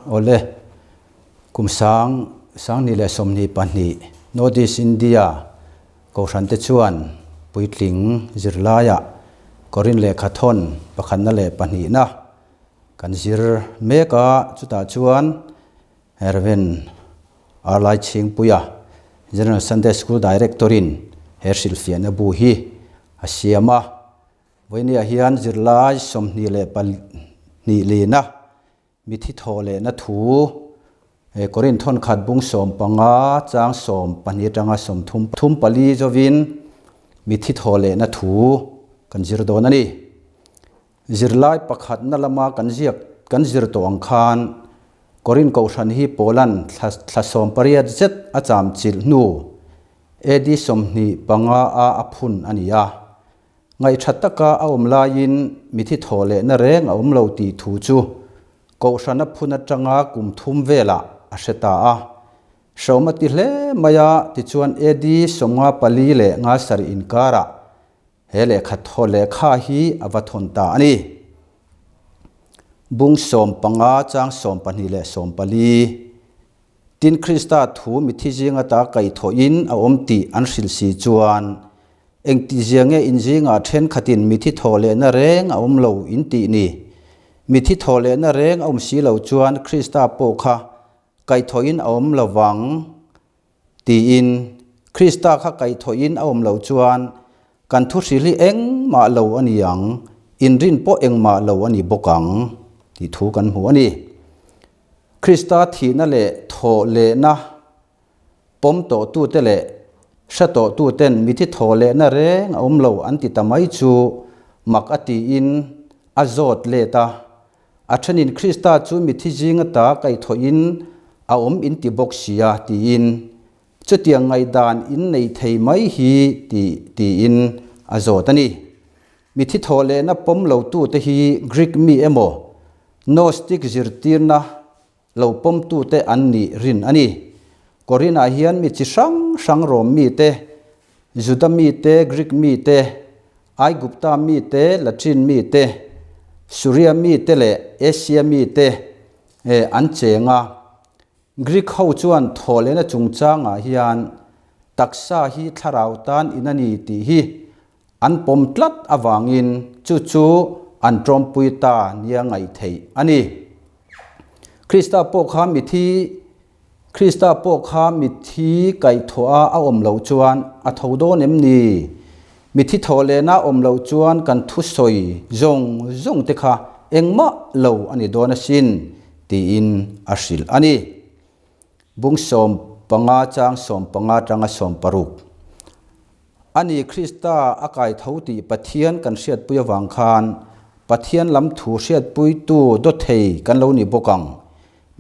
Awle, kum sang 2022 North East India Kohhran te chuan puitling zirlaiah Korin lehkha thawn pakhatna leh pahnihna kan zir mek a, chutah chuan Rev. Arlai Chhingpuia, General Sunday School Director-in he hrilhfiahna bu hi a siam a. Vawinia hian zirlai 22 lina mithi thaw lehna thu Korin thawnkhat bung 15 chang 12 atanga 30 thum pali zawin mithi thaw lehna thu kan zir dawn a ni. Zirlai pakhatna lama kan ziak kan zir tawh ang khan Korin kohhran hi Pawlan thla 18 zet a cham chilh hnu AD 25 a a phun a ni a. Ngaihṭha taka a awm laiin mithi thaw lehna reng a awm lo tih thu chu Kohhrana phun aṭanga kum thum velah a hre ta a. Hreawm a ti hle mai a, tichuan AD 54 leh 57 inkarah he lehkha thaw lehkha hi a va thawn ta a ni. Bung 15 chang 12 leh 14. Tin, Krista thu mithi zinga ta kaihthawhin a awm tih an hrilh si chuan, Engtizia nge in zingah thenkhatin mithi thaw lehna reng a awm lo in tih ni? Mithi thaw lehna reng a awm si lo chuan Krista pawh kha kaihthawhin a awm lo vang tiin Krista kha kaihthawhin a awm loh chuan kan thu hrilh hi engmah lo a ni ang, inrin pawh engmah lo a ni bawk ang tih thu kan hmu a ni. Krista thihna leh thawh lehna pawm tawhtute leh hre tawhtuten mithi thaw lehna reng a awm lo an ti ta mai chu mak a tiin a zawt let a. A thenin Krista chu mithi zinga ta kaihthawhin a awm in ti bawk sia tiin chutiang ngaihdan in nei thei mai hi ti tiin a zawt a ni. Mithi thaw lehna pawm lotute hi Greek mi emaw Gnostic zirtirna lo pawmtute an nih rin a ni. Korinah hian mi chi hrang hrang Rom mite, Juda mite, Greek mite, Aigupta mite, Latin mite, Suria mite leh Asia mite an cheng a. Greek ho chuan thawhlehna chungchangah hian taksa hi thlarau tan in a ni tih hi an pawm tlat avangin chu chu an tawmpui ta nia ngaih theih a ni. Krista pawh kha mithi Krista pawh kha mithi kaihthawh a a awm loh chuan a tho dawn em ni? Mithi thawh lehna awm loh chuan kan thusawi zawng zawng te kha engmah lo a ni dawn asin tiin a hrilh a ni. Bung 15 chang 15 atanga 16. A ni, Krista a kai tho tih Pathian kan hriatpui avang khan Pathian lam thu hriatpuitu dawthei kan lo ni bawk ang.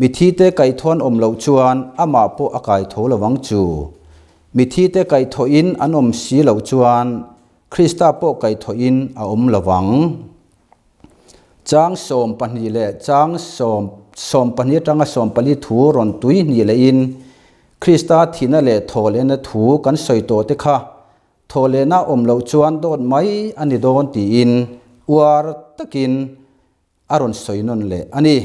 Mithite kaihthawh an awm loh chuan amah pawh a kai tho lo ang chu. Mithite kaihthawhin an awm si loh chuan Krista pawh kaihthawhin a awm lo ang. Chang 12 leh chang sawm 12 atanga 14 thu rawn tui hnih lehin Krista thihna leh thawhlehna thu kan sawi tawh te kha thawhlehna awm loh chuan dawt mai a ni dawn tiin uar takin a rawn sawi nawn leh a ni.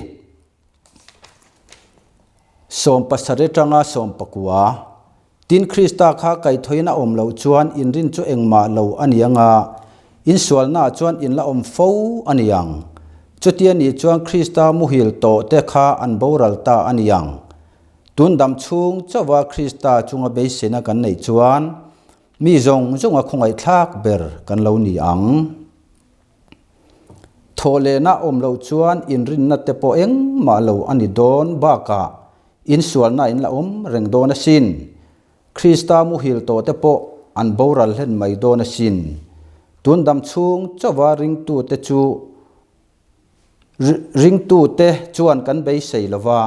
17 atanga 19. Tin, Krista kha kaihthawin a awm loh chuan inrin chu engmah lo a ni ang a, insualnaah chuan in la awm fo a ni ang. Chutia nih chuan Krista muhil tawh te kha an boral ta a ni ang. Tun dam chhung chauha Krista chunga beiseina kan neih chuan mi zawng zawnga khawngaihthlak ber kan lo ni ang. Thawhlehna awm loh chuan inrinna te pawh engmah lo a ni dawn bakah insualna in la awm reng dawn asin. Krista muhil tawh te pawh an boral hlen mai dawn asin. Tun dam chhung chauha ringtute chu ringtute chuan kan beisei lova,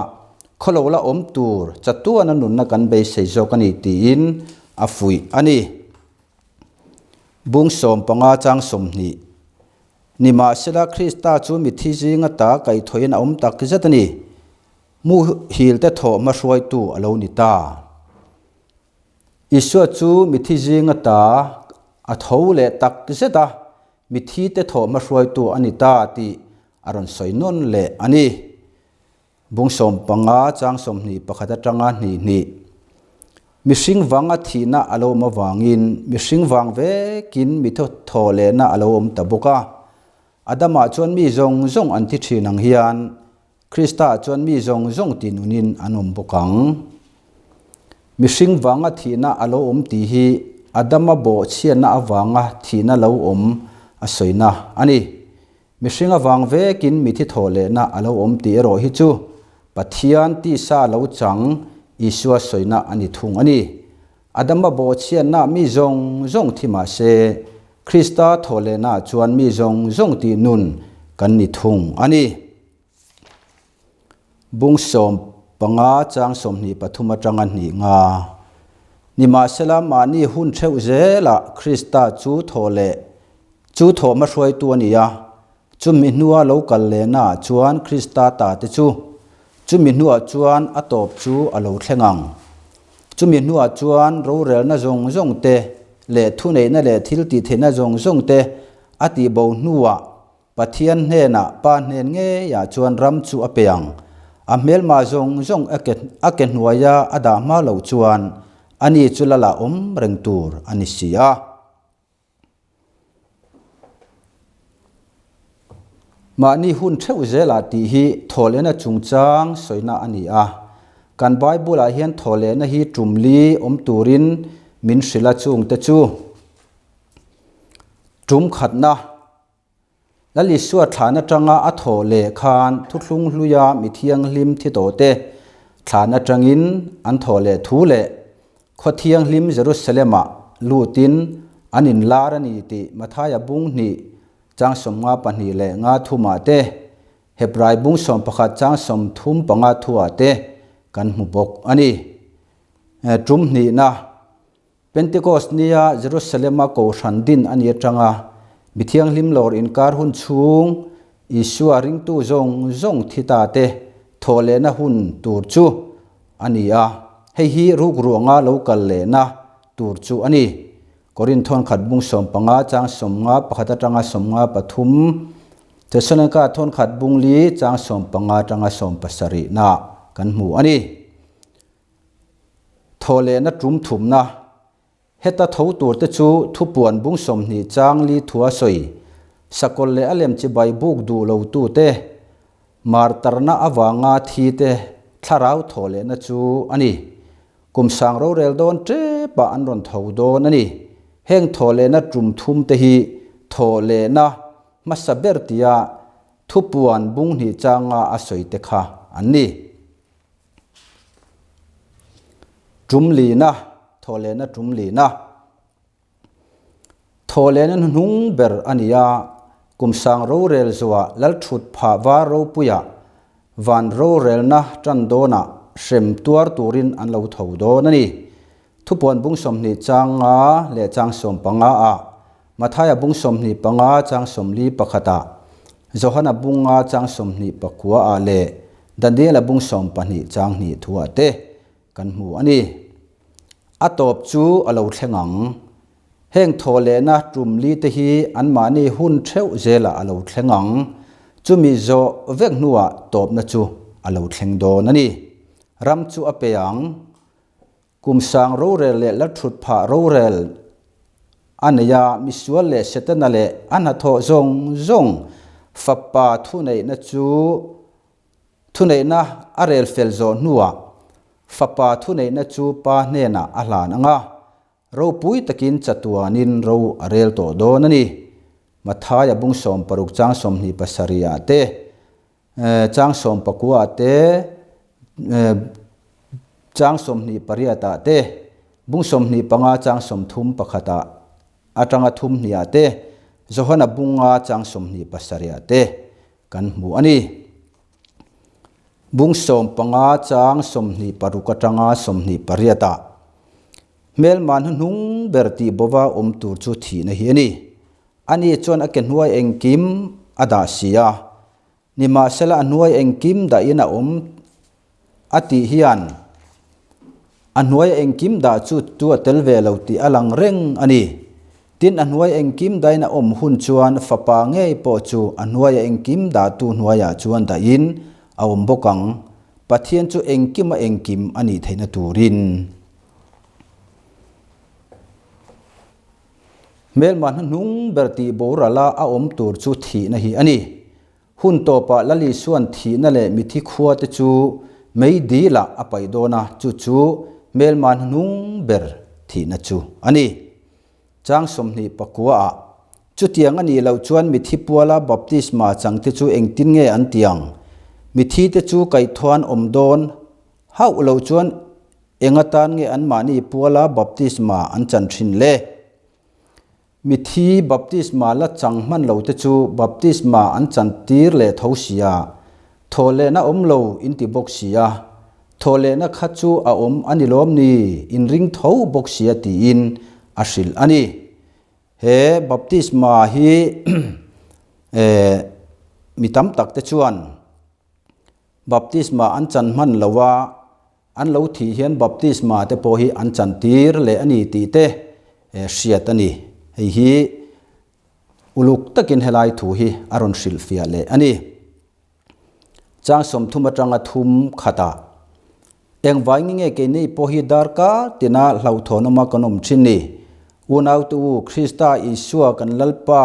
khawlo la awm tur chatuana nunna kan beisei zawk a ni tiin a fuih a ni. Bung 15 chang 20. Nimahsela Krista chu mithi zinga ta kaihthawhin a awm tak zet a ni. Muhil te thawh hmahruaitu a lo ni ta. Isua chu mithi zinga ta a tho leh tak zet a, mithi te thawh hmahruaitu a ni ta tih a rawn sawi nawn leh a ni. Bung 15 chang 21 atanga hnih hnih. Mihring vanga thihna a lo awm avangin mihring vang vekin mi thaw lehna a lo awm ta bawk a. Adamah chuan mi zawng zawng an thi thin ang hian Kristaah chuan mi zawng zawng tinunin an awm bawk ang. Mihring vanga thihna a lo awm tih hi Adama bawhchhiatna avanga thihna lo awm a sawina a ni. Mihring avang vekin mithi thawh lehna a lo awm tih erawh hi chu Pathian tisa lo chang Isua sawina a ni thung a ni. Adama bawhchhiatna mi zawng zawng thi mah se, Krista thawh lehnaah chuan mi zawng zawng tih nun kan ni thung a ni. Bung 15 chang 23 atanga hnih nga. Nimahsela mahni hun theuh zelah Krista chu thawh leh chu thawhma hruaitu a ni a, chumi hnua lo kal lehnaah chuan Krista ta te chu chumi hnuah chuan a tawp chu a lo thleng ang. Chumi hnuah chuan rorelna zawng zawng te leh thuneihna leh thil tihtheihna zawng zawng te a tihbo hnuah Pathian hnenah Pa hnen ngeiah chuan ram chu a pe ang. A hmelma zawng zawng a ke hnuaia a dah hma loh chuan ani chu lala awm reng tur a ni si a. Mahni hun theuh zelah tih hi thawhlehna chungchang sawina a ni a. Kan Bible-ah hian thawhlehna hi tum li awm turin min hrilh a chungte chu tum khatna. Lal Isua thlan atanga a thawh leh khan thuthlung hluia mi thianghlim thi tawhte thlan atangin an thawh leh thu leh khaw thianghlim Jerusalem-ah lutin an inlar a ni tih Mathaia bung hnih chang 52 leh nga thumah te, Hebrai bung 11 chang 35 thuah te kan hmu bawk a ni. Tum hnihna. Pentecost nia Jerusalem-a kohhran din a ni atanga mi thianghlim lawr inkar hun chhung Isua ringtu zawng zawng thi ta te thawh lehna hun tur chu a ni a, hei hi rukruanga lo kal lehna tur chu a ni. Korinth thawnkhat bung 15 chang 51 atanga 53, Thessalonika thawnkhat bung li chang 15 atanga 70 na kan hmu a ni. Thaw lehna tum thumna, Heta tho turte chu thupuan bung 20 chang li thua sawi, sakawlh leh a lem chibai buk duh lo tute, martarna avanga thi te thlarau thaw lehna chu a ni. Kum sang rorel dawn tepah an rawn tho dawn a ni. Heng thaw lehna tum thum te hi thaw lehna hmasa ber tia thupuan bung hnih changa a sawi te kha an ni. Tum lina, thawhlehna tum lina. Thawhlehna hnuhnung ber a ni a, kum sang rorel zuah Lalthut phah var ropuia van rorelna tan dawnah hrem tuar turin an lo tho dawn a ni. Thupuan bung 20 chang nga leh chang 15 ah, Mathaia bung 25 chang 41 ah, Johana bung nga chang 29 ah leh Daniela bung 12 chang hnih thu ah te kan hmu a ni. A tawp chu a lo thleng ang. Heng thawhlehna tum li te hi anmahni hun theuh zelah a lo thleng ang. Chumi zawh vek hnuah tawpna chu a lo thleng dawn a ni. Ram chu a pe ang. Kum sang rorel leh la thut phah rorel a nei a, misual leh Setana leh a hnathawh zawng zawng fapa thuneihna chu thuneihna a rel fel zawh hnuah fapa thuneihna chu pa hnenah a hlan ang a, ropui takin chatuanin ro a rel tawh dawn a ni. Mathaia bung 60 chang 27 ah te Chang 19 ah te, chang 28 ah te, bung 25 chang 31 ah atanga thum hnih ah te, Johana bunga chang 27 ah te kan hmu a ni. Bung 15 chang 26 atanga 28 ah hmelma hnuhnung ber tih bova awm tur chu thihna hi a ni. Ani chuan a ke hnuai engkim a dah si a, nimahsela a hnuai engkim dahin a awm a tih hian a hnuai engkim dah chu tu a tel ve lo tih a lang reng a ni. Tin, a hnuai engkim dahin a awm hun chuan fapa ngei pawh chu a hnuaia engkim dahtu hnuaiah chuan dahin a awm bawk ang. Pathian chu engkima engkim a nih theihna turin. Hmelma hnuhnung ber tih borala a awm tur chu thihna hi a ni. Hun tawpah Lal Isua'n thihna leh mithi khua te chu mei dilah a paih dawn a, chu chu hmelma hnuhnung ber thihna chu a ni. Chang 24 ah, Chutiang a nih loh chuan mithi puala baptisma changte chu engtin nge an ti ang? Mithi te chu kaihthawh an awm dawn hauh loh chuan eng atan nge anmahni puala baptisma an chan thin le? Mithi baptisma la chang hman lo te chu baptisma an chan tir leh tho sia, thawhlehna awm lo in ti bawk sia, Thawhlehna kha chu a awm a ni lawm ni? Inring tho bawk sia tiin a hrilh a ni. He baptisma hi mi tam tak te chuan baptisma an chan hman lo a, an lo thih hian baptisma te pawh hi an chan tir leh a ni tih te hriat a ni. Hei hi uluk takin helai thu hi a rawn hrilhfiah leh a ni. Chang 30 atanga thum khatah engvai nge nge keini pawh hi darkar tina hlauhthawn awma kan awm thin ni. Unaute u, Krista Isua kan Lalpa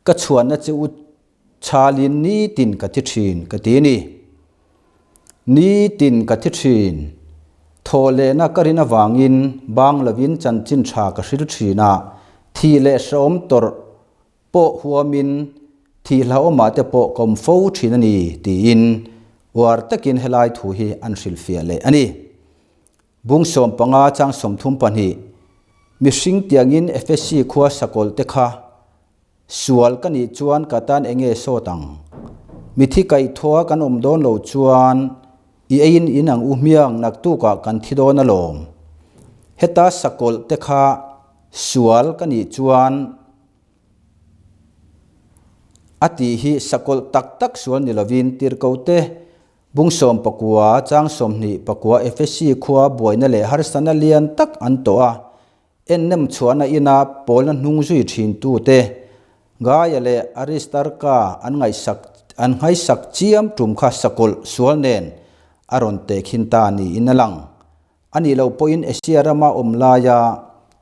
ka chhuanna che u chhalin nitin ka thi thin ka ti ni. Nitin ka thi thin. Thawhlehna ka rin avangin bang lovin chanchin tha ka hril thin a, thih leh hrehawm tawrh pawh huamin thih hlauhawmah te pawh ka awm fo thin a ni tiin uar takin helai thu hi an hrilhfiah leh a ni. Bung 15 chang 32 Mihring tiangin Efesi khua sakawlh te kha sual ka nih chuan ka tan enge sawt ang? Mithi kaihthawha kan awm dawn lo chuan i eiin in ang u hmiang naktukah kan thi dawn alawm. Heta sakawlh te kha sual ka nih chuan A tih hi sakawlh tak tak sual ni lovin Tirhkote bung 19 chang 29 Efesi khua buaina leh harsatna lian tak an tawh a, ennem chhuahna ina pawlna hnung zui thintute Gaia leh Aristarka an ngaihsak an nghaisak chiam tum kha sakawlh sual nen a rawn tehkhin ta niin a lang. A nih loh pawhin Asia rama awm laia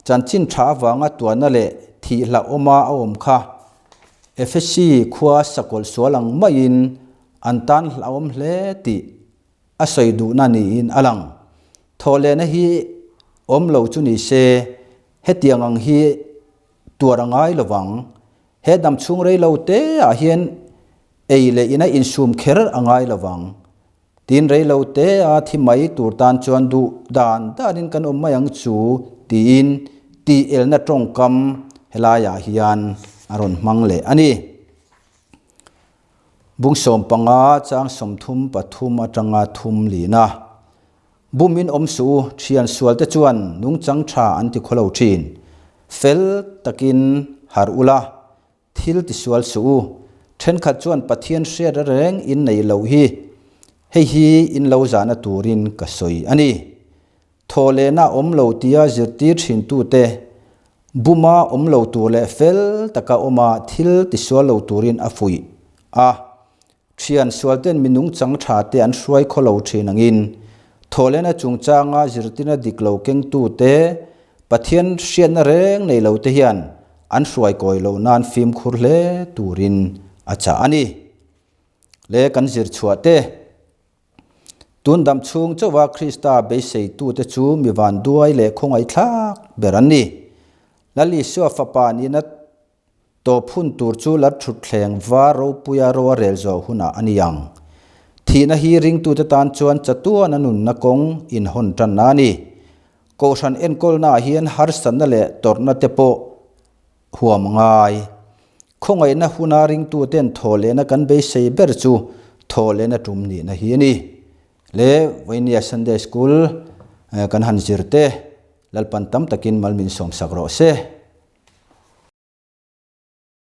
chanchin tha avanga tuahna leh thih hlauhawma a awm kha Efesi khua sakawlh sual ang maiin an tan hlauhawm hle tih a sawi duhna niin a lang. Thawhlehna hi awm lo chu ni se hetiang ang hi tuar a ngai lo vang. He dam chhung rei lo te ah hian ei leh ina insum kher a ngai lo vang. Tin rei lo te a thi mai tur tan chuan duh dan danin kan awm mai ang chu tiin tih elna tawngkam helaiah hian a rawn hmang leh a ni. Bung 15 chang 33 atanga thum lina bumin awm suh u, thian sual te chuan nungchang tha an ti khawlo thin. Fel takin harh ula. Thil tisual suh u. Thenkhat chuan Pathian hriat reng in nei loh hi. Hei hi in lo zahna turin ka sawi a ni. Thawhlehna awm lo tia zirtir thintute buma awm lo tur leh fel taka awma thil tisual lo turin a fuih a. Thian sualten mi nungchang tha te an hruai khaw lo thin angin, thawhlehna chungchanga zirtirna dik lo kengtute, Pathian hriatna reng nei lo te hian an hruai kawi loh nan fimkhur hle turin a chah a ni. Le kan zir chhuah te. Tun dam chhung chauha Krista beiseitute chu mi vanduai leh khawngaihthlak ber an ni. Lal Isua fapa nihna Tawp hun tur chu la thutthleng var ropuia ro a rel zawh hunah a ni ang. Thihna hi ringtute tan chuan chatuan a nunna kawng inhawn tanna a ni. Kohhran enkawlnaah hian harsatna leh tawrhna te pawh huam a ngai. Khawngaihna huna ringtuten thawhlehna kan beisei ber chu thawhlehna tum nihna hi a ni. Le Vainia Sunday School kan han zir te Lalpan tam takin mal min sawmsak rawh se.